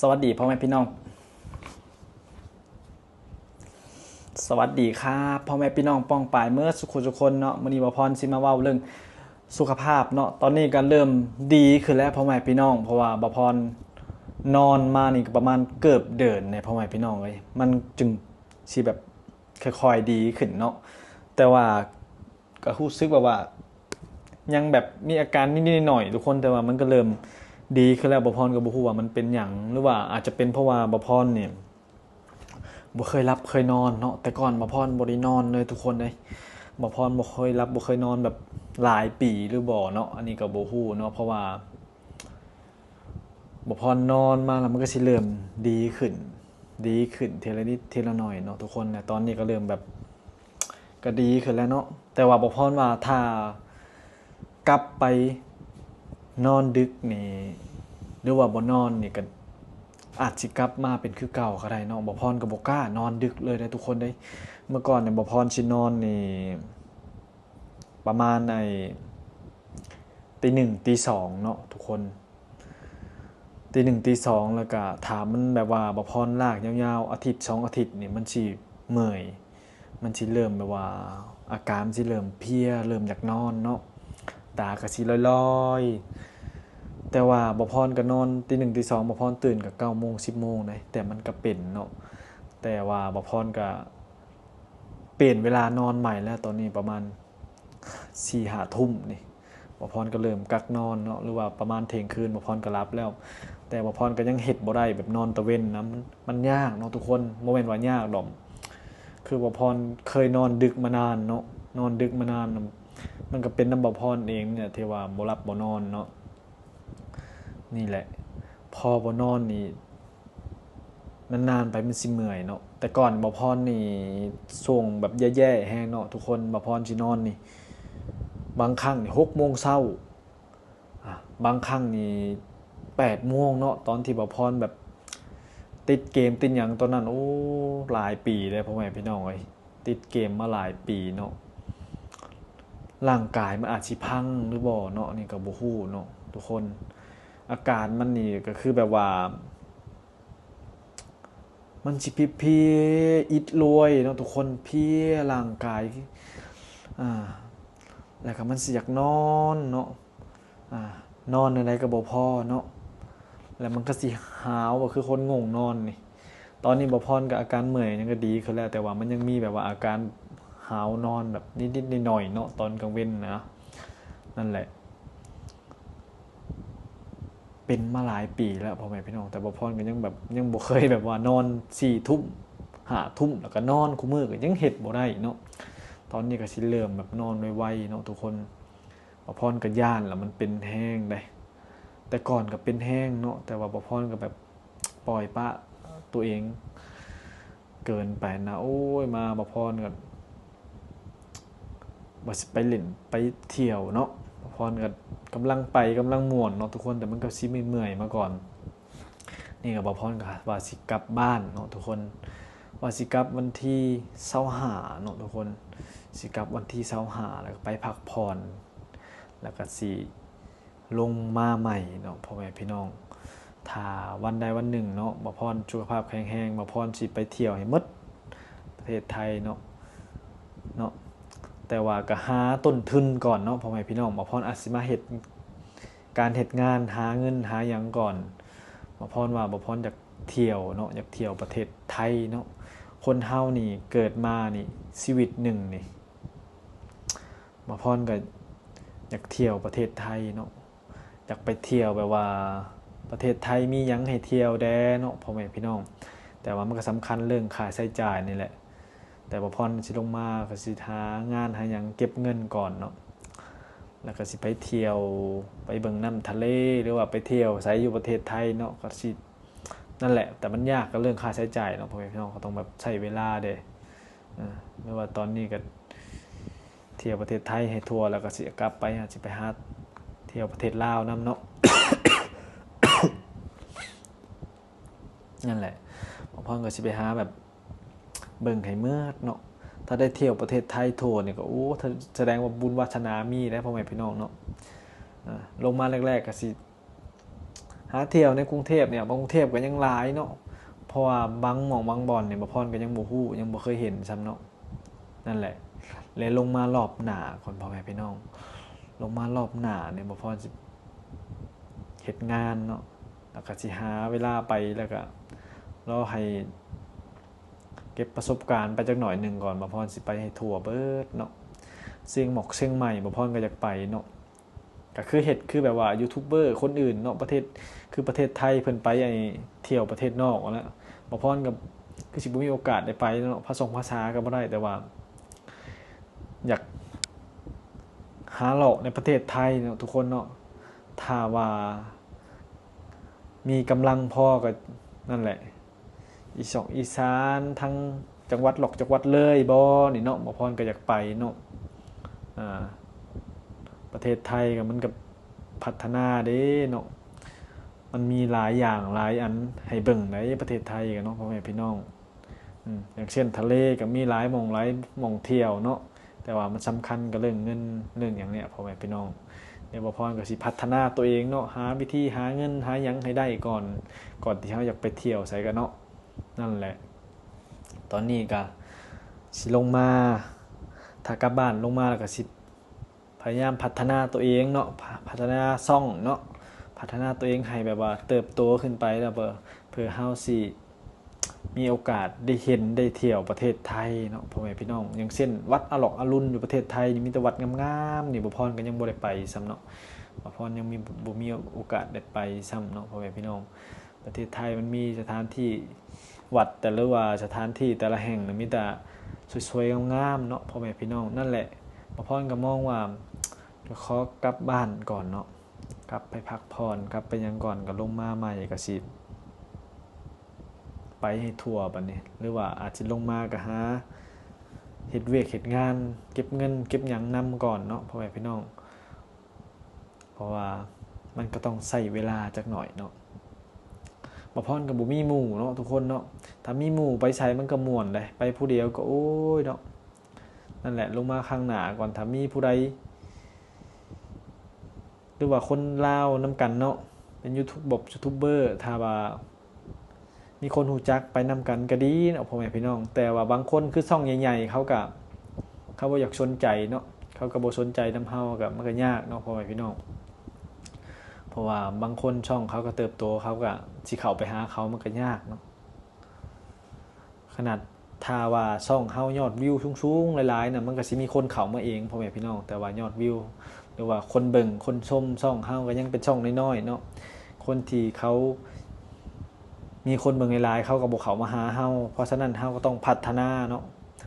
ສະຫວັດດີພໍ່ແມ່ພີ່ນ້ອງ ສະຫວັດດີຄັບພໍ່ແມ່ພີ່ນ້ອງປ້ອງປາຍເໝິດສູ່ຄົນເນາະ. ມື້ນີ້ບ່າວພອນຊິມາເວົ້າເລື່ອງສຸຂະພາບເນາະ. ຕອນນີ້ກໍເລີ່ມດີຂຶ້ນແລ້ວພໍ່ແມ່ພີ່ນ້ອງ ເພາະວ່າບ່າວພອນນອນມານີ້ກໍປະມານເກືອບເດືອນແລ້ວພໍ່ແມ່ພີ່ນ້ອງເອີຍ ມັນຈຶ່ງຊິແບບຄ່ອຍໆດີຂຶ້ນເນາະ. ແຕ່ວ່າ ກໍຮູ້ສຶກແບບວ່າ ຍັງແບບມີອາການນິດໆໜ້ອຍໆທຸກຄົນ ແຕ່ວ່າມັນກໍເລີ່ມດີຂຶ້ນແລ້ວ. ບ່າວພອນກໍບໍ່ຮູ້ວ່າມັນເປັນຫຍັງ ຫຼືວ່າອາດຈະເປັນເພາະວ່າບ່າວພອນນີ້ບໍ່ເຄີຍຫຼັບເຄີຍນອນເນາະ. ແຕ່ກ່ອນບ່າວພອນບໍ່ໄດ້ນອນເລີຍທຸກຄົນເອີຍ ບ່າວພອນບໍ່ເຄີຍຫຼັບບໍ່ເຄີຍນອນແບບຫຼາຍປີຫຼືບໍ່ເນາະ ອັນນີ້ກໍບໍ່ຮູ້ເນາະ ເພາະວ່າ ບ່າວພອນນອນມາແລ້ວມັນກໍຊິເລີ່ມດີຂຶ້ນ ດີຂຶ້ນເທື່ອລະນິດເທື່ອລະໜ້ອຍເນາະທຸກຄົນ. ແລະຕອນນີ້ກໍເລີ່ມແບບ ກໍດີຂຶ້ນແລ້ວເນາະ ແຕ່ວ່າບ່າວພອນວ່າຖ້າກັບໄປນອນດຶກນີ້ ຫຼືວ່າບໍ່ນອນນີ້ ກໍອາດຊິກັບມາເປັນຄືເກົ່າກໍໄດ້ເນາະ. ບ່າວພອນກໍບໍ່ກ້ານອນດຶກເລີຍເດ້ທຸກຄົນເດ້. ເມື່ອກ່ອນນີ້ບ່າວພອນຊິນອນນີ້ ປະມານໄອ້ຕີໜຶ່ງຕີສອງເນາະທຸກຄົນ ຕີໜຶ່ງຕີສອງ ແລ້ວກະຖ້າມັນແບບວ່າບ່າວພອນລາກຍາວໆ ອາທິດສອງອາທິດນີ້ ມັນຊິເມື່ອຍ ມັນຊິເລີ່ມແບບວ່າອາການມັນຊິເລີ່ມເພຍ ເລີ່ມຢາກນອນເນາະ ຕາກະຊິລອຍໆ. ແຕ່ວ່າບ່າວພອນກະນອນຕີໜຶ່ງຕີສອງ ບ່າວພອນຕື່ນກະເກົ້າໂມງສິບໂມງເດ້ ແຕ່ມັນກະເປັນເນາະ. ແຕ່ວ່າບ່າວພອນກະ ປ່ຽນເວລານອນໃໝ່ແລ້ວ ຕອນນີ້ປະມານສີ່ຫ້າທຸ່ມນີ້ ບ່າວພອນກໍເລີ່ມກັກນອນເນາະ ຫຼືວ່າປະມານທ່ຽງຄືນບ່າວພອນກໍຫຼັບແລ້ວ. ແຕ່ບ່າວພອນກໍຍັງເຮັດບໍ່ໄດ້ແບບນອນຕາເວັນນະ ມັນ ມັນຍາກເນາະທຸກຄົນ ບໍ່ແມ່ນວ່າຍາກດອກ ຄືບ່າວພອນເຄີຍນອນດຶກມານານເນາະ ນອນດຶກມານານ ມັນກໍເປັນນຳບ່າວພອນເອງນີ້ແຫຼະ ທີ່ວ່າບໍ່ຫຼັບບໍ່ນອນເນາະ. ນີ້ແຫຼະ ພໍບໍ່ນອນນີ້ ນານໆໄປມັນຊິເມື່ອຍເນາະ. ແຕ່ກ່ອນບ່າວພອນນີ້ຊ່ວງແບບແຍ່ໆແຮງເນາະທຸກຄົນ ບ່າວພອນຊິນອນນີ້ ບາງຄັ້ງນີ້ຫົກໂມງເຊົ້າ ອາ ບາງຄັ້ງນີ້ແປດໂມງເນາະ ຕອນທີ່ບ່າວພອນແບບຕິດເກມຕິດຫຍັງຕອນນັ້ນ ໂອ້ ຫຼາຍປີເດ້ພໍ່ແມ່ພີ່ນ້ອງເອີຍ ຕິດເກມມາຫຼາຍປີເນາະ. ຮ່າງກາຍມັນອາດຊິພັງຫຼືບໍ່ເນາະ ອັນນີ້ກໍບໍ່ຮູ້ເນາະທຸກຄົນ. ອາການມັນນີ້ກໍຄືແບບວ່າ ມັນຊິເພຍໆ ອິດໂລຍເນາະທຸກຄົນ ເພຍຮ່າງກາຍ ອາ ແລ້ວກໍມັນຊິຢາກນອນເນາະ ອາ ນອນແນວໃດກໍບໍ່ພໍເນາະ ແລ້ວມັນກໍຊິຫາວ ກໍຄືຄົນງ່ວງນອນນີ້. ຕອນນີ້ບ່າວພອນກໍອາການເມື່ອຍຫຍັງກໍດີຂຶ້ນແລ້ວ ແຕ່ວ່າມັນຍັງມີແບບວ່າອາການຫາວນອນແບບນິດໆໜ້ອຍໆເນາະ ຕອນກາງເວັນນະ ນັ້ນແຫຼະ. ເປັນມາຫຼາຍປີແລ້ວພໍ່ແມ່ພີ່ນ້ອງ ແຕ່ບ່າວພອນກໍຍັງແບບ ຍັງບໍ່ເຄີຍແບບວ່ານອນສີ່ທຸ່ມຫ້າທຸ່ມ ແລ້ວກໍນອນ ຄູ່ມື້ກໍຍັງເຮັດບໍ່ໄດ້ເນາະ. ຕອນນີ້ກໍຊິເລີ່ມແບບນອນໄວໆເນາະທຸກຄົນ. ບ່າວພອນກໍຢ້ານລະ ມັນເປັນແຮງເດ້ ແຕ່ກ່ອນກໍເປັນແຮງເນາະ ແຕ່ວ່າບ່າວພອນກໍແບບປ່ອຍປະຕົວເອງ ເກີນໄປນະ. ໂອ້ຍ ມາບ່າວພອນກໍວ່າຊິໄປຫຼິ້ນໄປທ່ຽວເນາະ ບ່າວພອນກໍກຳລັງໄປກຳລັງມ່ວນເນາະທຸກຄົນ ແຕ່ມັນກໍຊິເມື່ອຍໆມາກ່ອນ. ນີ້ກໍບ່າວພອນກໍວ່າຊິກັບບ້ານເນາະທຸກຄົນ ວ່າຊິກັບວັນທີຊາວຫ້າເນາະທຸກຄົນ ຊິກັບວັນທີຊາວຫ້າ ແລ້ວກໍໄປພັກຜ່ອນ ແລ້ວກໍຊິ ລົງມາໃໝ່ເນາະພໍ່ແມ່ພີ່ນ້ອງ. ຖ້າວັນໃດວັນໜຶ່ງເນາະ ບ່າວພອນສຸຂະພາບແຂງແຮງ ບ່າວພອນຊິໄປທ່ຽວໃຫ້ໝົດປະເທດໄທເນາະ ເນາະ ແຕ່ວ່າກໍຫາຕົ້ນທຶນກ່ອນເນາະພໍ່ແມ່ພີ່ນ້ອງ. ບ່າວພອນອາດຊິມາເຮັດການເຮັດງານ ຫາເງິນຫາຫຍັງກ່ອນ. ບ່າວພອນວ່າບ່າວພອນຢາກທ່ຽວເນາະ ຢາກທ່ຽວປະເທດໄທເນາະ. ຄົນເຮົານີ້ເກີດມານີ້ ຊີວິດໜຶ່ງນີ້ ບ່າວພອນກໍຢາກທ່ຽວປະເທດໄທເນາະ ຢາກໄປທ່ຽວແບບວ່າປະເທດໄທມີຫຍັງໃຫ້ທ່ຽວແດ່ເນາະພໍ່ແມ່ພີ່ນ້ອງ. ແຕ່ວ່າມັນກໍສຳຄັນເລື່ອງຄ່າໃຊ້ຈ່າຍນີ້ແຫຼະ ແຕ່ບ່າວພອນຊິລົງມາກໍຊິຫາງານຫາຫຍັງເກັບເງິນກ່ອນເນາະ ແລ້ວກໍຊິໄປທ່ຽວ ໄປເບິ່ງນ້ຳທະເລ ຫຼືວ່າໄປທ່ຽວໃສຢູ່ປະເທດໄທເນາະ ກໍຊິ ນັ້ນແຫຼະ ແຕ່ມັນຍາກກັບເລື່ອງຄ່າໃຊ້ຈ່າຍເນາະ ພໍ່ແມ່ພີ່ນ້ອງ ກໍຕ້ອງແບບໃຊ້ເວລາເດ້. ເອີ ຫຼືວ່າຕອນນີ້ກໍທ່ຽວປະເທດໄທໃຫ້ທົ່ວ ແລ້ວກໍຊິກັບໄປ ອາດຊິໄປຫາທ່ຽວປະເທດລາວນຳເນາະ. ນັ້ນແຫຼະ ບ່າວພອນກໍຊິໄປຫາແບບເບິ່ງໃຫ້ເໝິດເນາະ. ຖ້າໄດ້ທ່ຽວປະເທດໄທທົ່ວນີ້ກໍ ໂອ້ ສະແດງວ່າບຸນວາສະໜາມີແລ້ວ ພໍ່ແມ່ພີ່ນ້ອງເນາະ. ເອີ ລົງມາແລກໆກໍຊິ ຫາທ່ຽວໃນກຸງເທບນີ້ ບາງ ກຸງເທບກໍຍັງຫຼາຍເນາະ ເພາະວ່າບາງໝ່ອງບາງບ່ອນນີ້ ບ່າວພອນກໍຍັງບໍ່ຮູ້ ຍັງບໍ່ເຄີຍເຫັນຊ້ຳເນາະ. ນັ້ນແຫຼະ ແລະ ລົງມາລອບໜ້າກ່ອນ ພໍ່ແມ່ພີ່ນ້ອງ ລົງມາລອບໜ້ານີ້ ບ່າວພອນຊິເຮັດງານເນາະ ແລ້ວກໍຊິຫາເວລາໄປ ແລ້ວກໍລໍໃຫ້ເກັບປະສົບການໄປຈັກໜ້ອຍໜຶ່ງກ່ອນ ບ່າວພອນຊິໄປໃຫ້ທົ່ວເບິດເນາະ. ຊຽງໝອກຊຽງໃໝ່ ບ່າວພອນກໍຢາກໄປເນາະ ກໍຄືເຮັດຄືແບບວ່າຢູທູບເບີຄົນອື່ນເນາະ ປະເທດ ຄືປະເທດໄທເພິ່ນໄປໄອ້ທ່ຽວປະເທດນອກຫັ້ນແຫຼະ. ບ່າວພອນກໍຄືຊິບໍ່ມີໂອກາດໄດ້ໄປເນາະ ພາສ- ພາສາກໍບໍ່ໄດ້ ແຕ່ວ່າຢາກຫາເລາະໃນປະເທດໄທເນາະ ທຸກຄົນເນາະ. ຖ້າວ່າມີກຳລັງພໍກໍ ນັ້ນແຫຼະ ອີສອກອີສານ ທາງຈັງຫວັດຫຼອກຈັງຫວັດເລີຍບໍ່ນີ້ເນາະ ບ່າວພອນກໍຢາກໄປເນາະ. ອ່າ ປະເທດໄທກໍມັນກໍພັດທະນາເດ້ເນາະ ມັນມີຫຼາຍຢ່າງຫຼາຍອັນໃຫ້ເບິ່ງໃນປະເທດໄທກໍເນາະ ພໍ່ແມ່ພີ່ນ້ອງ. ອືມ ຢ່າງເຊັ່ນທະເລກໍມີຫຼາຍໝ່ອງ ຫຼາຍໝ່ອງທ່ຽວເນາະ ແຕ່ວ່າມັນສຳຄັນກັບເລື່ອງເງິນເລື່ອງຫຍັງນີ້ ພໍ່ແມ່ພີ່ນ້ອງ. ດຽວບ່າວພອນກໍຊິພັດທະນາຕົວເອງເນາະ ຫາວິທີຫາເງິນຫາຫຍັງໃຫ້ໄດ້ກ່ອນ ກ່ອນທີ່ເຮົາຢາກໄປທ່ຽວໃສກັນເນາະ. ນັ້ນແຫຼະ ຕອນນີ້ກະຊິລົງມາ ຖ້າກັບບ້ານລົງມາແລ້ວກະຊິພະຍາຍາມພັດທະນາຕົວເອງເນາະ ພັດທະນາຊ່ອງເນາະ ພັດທະນາຕົວເອງໃຫ້ແບບວ່າເຕີບໂຕຂຶ້ນໄປ ແລ້ວເພື່ອເຮົາຊິມີໂອກາດໄດ້ເຫັນໄດ້ທ່ຽວປະເທດໄທເນາະ ພໍ່ແມ່ພີ່ນ້ອງ. ຢ່າງເຊັ່ນວັດອາຫຼອກອາລຸນຢູ່ປະເທດໄທນີ້ ມີແຕ່ວັດງາມໆນີ້ ບ່າວພອນກໍຍັງບໍ່ໄດ້ໄປຊ້ຳເນາະ ບ່າວພອນຍັງມີ ບໍ່ມີໂອກາດໄດ້ໄປຊ້ຳເນາະ ພໍ່ແມ່ພີ່ນ້ອງ. ປະເທດໄທມັນມີສະຖານທີ່ວັດ ແຕ່ ຫຼືວ່າສະຖານທີ່ແຕ່ລະແຫ່ງນະ ມີແຕ່ສວຍໆງາມໆເນາະ ພໍ່ແມ່ພີ່ນ້ອງ. ນັ້ນແຫຼະ ບ່າວພອນກໍມອງວ່າ ກໍຂໍກັບບ້ານກ່ອນເນາະ ກັບໄປພັກຜ່ອນ ກັບໄປຫຍັງກ່ອນ ກໍລົງມາໃໝ່ກໍຊິໄປໃຫ້ທົ່ວບັດນີ້ ຫຼືວ່າອາດຊິລົງມາກໍຫາເຮັດວຽກເຮັດງານ ເກັບເງິນເກັບຫຍັງນຳກ່ອນເນາະ ພໍ່ແມ່ພີ່ນ້ອງ. ເພາະວ່າມັນກໍຕ້ອງໃຊ້ເວລາຈັກໜ້ອຍເນາະ ບ່າວພອນກໍບໍ່ມີໝູ່ເນາະ ທຸກຄົນເນາະ. ຖ້າມີໝູ່ໄປໃສມັນກໍມ່ວນເດ້ ໄປຜູ້ດຽວກໍ ໂອ້ຍເນາະ. ນັ້ນແຫຼະ ລົງມາຂ້າງໜ້າກ່ອນ ຖ້າມີຜູ້ໃດ ຫຼືວ່າຄົນລາວນຳກັນເນາະ ເປັນຢູທູບ- ຢູທູບເບີ ຖ້າວ່າ ມີຄົນຮູ້ຈັກໄປນຳກັນກໍດີເນາະ ພໍ່ແມ່ພີ່ນ້ອງ. ແຕ່ວ່າບາງຄົນຄືຊ່ອງໃຫຍ່ໆ ເຂົາກໍ ເຂົາບໍ່ຢາກສົນໃຈເນາະ ເຂົາກໍບໍ່ສົນໃຈນຳເຮົາ ກໍ ມັນກໍຍາກເນາະ ພໍ່ແມ່ພີ່ນ້ອງ. ເພາະວ່າບາງຄົນຊ່ອງເຂົາກໍເຕີບໂຕ ເຂົາກໍຊິເຂົ້າໄປຫາເຂົາ ມັນກໍຍາກເນາະ. ຂະໜາດຖ້າວ່າຊ່ອງເຮົາຍອດວິວສູງໆຫຼາຍໆນະ ມັນກໍຊິມີຄົນເຂົ້າມາເອງ ພໍ່ແມ່ພີ່ນ້ອງ. ແຕ່ວ່າຍອດວິວ ຫຼືວ່າຄົນເບິ່ງຄົນຊົມຊ່ອງເຮົາກໍຍັງເປັນຊ່ອງນ້ອຍໆເນາະ. ຄົນທີ່ເຂົາ ມີຄົນເບິ່ງຫຼາຍໆ ເຂົາກໍບໍ່ເຂົ້າມາຫາເຮົາ. ເພາະສະນັ້ນເຮົາກໍຕ້ອງພັດທະນາເນາະ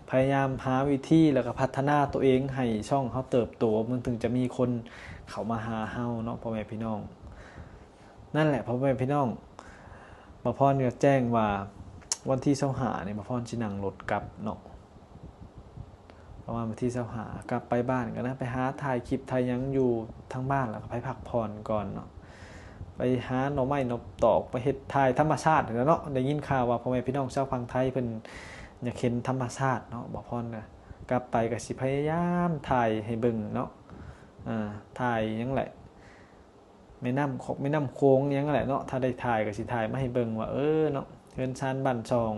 ພະຍາຍາມຫາວິທີ ແລ້ວກໍພັດທະນາຕົວເອງໃຫ້ຊ່ອງເຮົາເຕີບໂຕ ມັນເຖິງຈະມີຄົນເຂົ້າມາຫາເຮົາເນາະ ພໍ່ແມ່ພີ່ນ້ອງ. ນັ້ນແຫຼະ ພໍ່ແມ່ພີ່ນ້ອງ ບ່າວພອນກໍແຈ້ງວ່າວັນທີຊາວຫ້ານີ້ ບ່າວພອນຊິນັ່ງລົດກັບເນາະ ປະມານວັນທີຊາວຫ້າ ກັບໄປບ້ານກໍນະ ໄປຫາຖ່າຍຄລິບຖ່າຍຫຍັງຢູ່ທາງບ້ານ ແລ້ວກໍໄປພັກຜ່ອນກ່ອນເນາະ ໄປຫາໜໍ່ໄມ້ໜໍ່ຕອກ ໄປເຮັດຖ່າຍທຳມະຊາດຫັ້ນແຫຼະເນາະ. ໄດ້ຍິນຂ່າວວ່າພໍ່ແມ່ພີ່ນ້ອງຊາວຝັ່ງໄທເພິ່ນຢາກເຫັນທຳມະຊາດເນາະ ບ່າວພອນກໍກັບໄປກໍຊິພະຍາຍາມຖ່າຍໃຫ້ເບິ່ງເນາະ ອ່າ ຖ່າຍຫຍັງແຫຼະ ແມ່ນ້ຳຂອງ ແມ່ນ້ຳໂຂງຫຍັງແຫຼະເນາະ. ຖ້າໄດ້ຖ່າຍກໍຊິຖ່າຍມາໃຫ້ເບິ່ງວ່າ ເອີເນາະ ເຮືອນຊານບ້ານຊ່ອງ